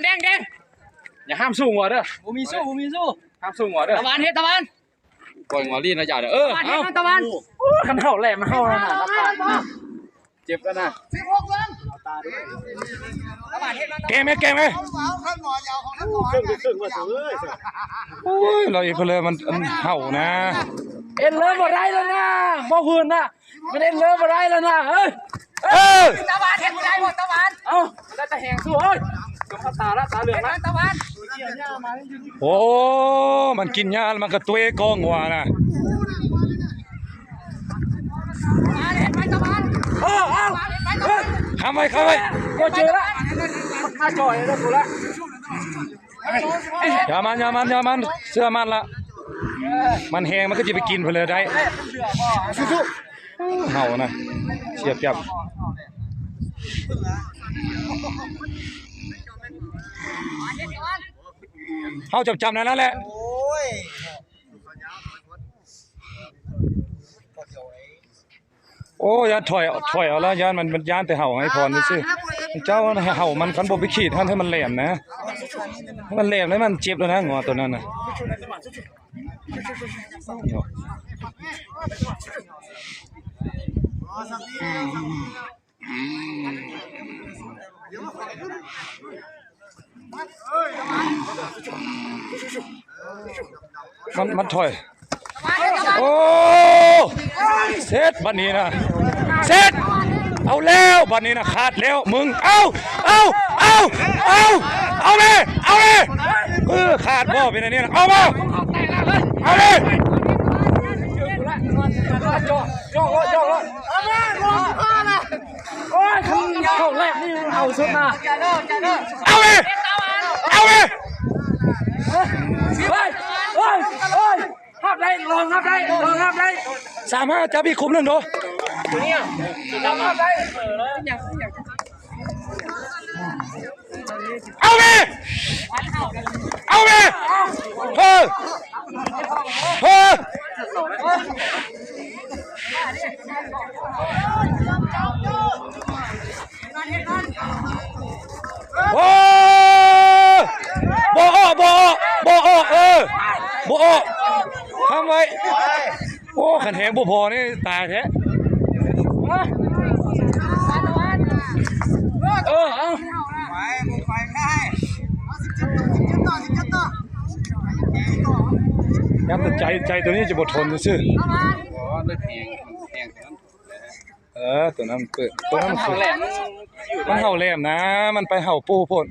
ແດງໆ ຢ່າຫ້າມສູ້ງົວເດີ ບໍ່ມີສູ້ ບໍ່ມີສູ້ ຫ້າມສູ້ງົວເດີ ຕາຫວານເຮັດ ຕາຫວານ ປ່ອຍງົວລີ້ນະຢ່າເດີ ເອີ ຕາຫວານເຮັດ ເອົາ ຕາຫວານ ໂອ້ ຄັນເຮົາແຫຼມເຮົານະ ເຈັບແລ້ວນະ ຕາຫວານເຮັດ ແກງແມ ແກງແມ ໂອ້ຍ ລາວອີກເພິ່ນເລີຍ ມັນ ມັນເຫົ່ານະ ເອັນເລີບໍ່ໄດ້ແລ້ວນະ ບໍ່ຫື່ນນະ ມັນເອັນເລີບໍ່ໄດ້ແລ້ວນະ ເອີ ເອີ ຕາຫວານເຮັດບໍ່ໄດ້ບໍ່ຕາຫວານ ເອົ້າ ໄດ້ແຕ່ແຮງສູ້ເອີຍ ຈະມາຕາລະຕາເຫຼືອງລະ ຕາຫວານ ໂອ້ ມັນກິນຫຍ້າແລ້ວມັນກະຕົວະກ້ອງວ່ານະ ຕາຫວານເຮັດໄປຕາຫວານ ເອີ ເອົາ ເອີ ຄ້ຳໄວ້ ຄ້ຳໄວ້ ບໍ່ເຈີລະ ມາຈ່ອຍລະກູລະ ຢ່າມັນ ຢ່າມັນ ຢ່າມັນ ເຊື່ອມັນລະ ມັນແຮງ ມັນກໍຊິໄປກິນເພິ່ນເລີຍໄດ້ ສູ້ໆ ເຮົານະ ສຽບຈັບ ເຮົາຈັບໆ ນັ້ນແຫຼະ ໂອ້ຍ ໂອ້ ຢ່າຖອຍ ຖອຍເອົາລະ ຢ້ານມັນ ມັນຢ້ານແຕ່ເຮົາໃຫ້ພອນຊື່ໆ ເຈົ້າໃຫ້ເຮົາມັນ ຄັນບໍ່ໄປຂີດຫັ້ນໃຫ້ມັນແຫຼມນະ ໃຫ້ມັນແຫຼມແລ້ວມັນເຈັບແລ້ວນະ ງົວໂຕນັ້ນນະ ມັນ ມັນຖອຍ ໂອ້ ເສັດບາດນີ້ນະ ເສັດ ເອົາແລ້ວບາດນີ້ນະ ຂາດແລ້ວ ມຶງ ເອົາ ເອົາ ເອົາ ເອົາ ເອົາແມ່ ເອົາແມ່ ເອີ ຂາດບໍ່ເປັນອັນນີ້ນະ ເອົາມາ ເອົາແມ່ ໂອ້ຍ ຄັນເຂົ້າແລກນີ້ເອົາສຸດນະ ເອົາເລີຍ ເອົາເລີຍ ເຮີ້ຍ ເຮີ້ຍ ເຮີ້ຍ ຮັບໄດ້ ລອງຮັບໄດ້ ລອງຮັບໄດ້ ສາມຫ້າ ຈັບອີກຄຸມໜຶ່ງດູ ລອງຮັບໄດ້ ເອົາແມ່ ເອົາແມ່ ເຮີ້ຍ ເຮີ້ຍ ໂອ້ ບໍ່ອອກ ບໍ່ອອກ ບໍ່ອອກ ເອີ ບໍ່ອອກ ຄ້ຳໄວ້ ໂອ້ ຄັນແຮງບໍ່ພໍນີ້ຕາຍແທ້ ເອີ ເອົາ ໄປ ບໍ່ໄປ ໄດ້ ເອົາ ສິບເຈັດຕໍ່ ສິບເຈັດຕໍ່ ສິບເຈັດຕໍ່ ຍັບແຕ່ໃຈ ໃຈໂຕນີ້ຈະບໍ່ທົນຊື່ໆ ບໍ່ ເລືອດແຮງ ແຮງ ເອີ ໂຕນັ້ນເປີດ ໂຕນັ້ນມັນເຫົ່າແຫຼມນະ ມັນໄປເຫົ່າປູ້ໂພດ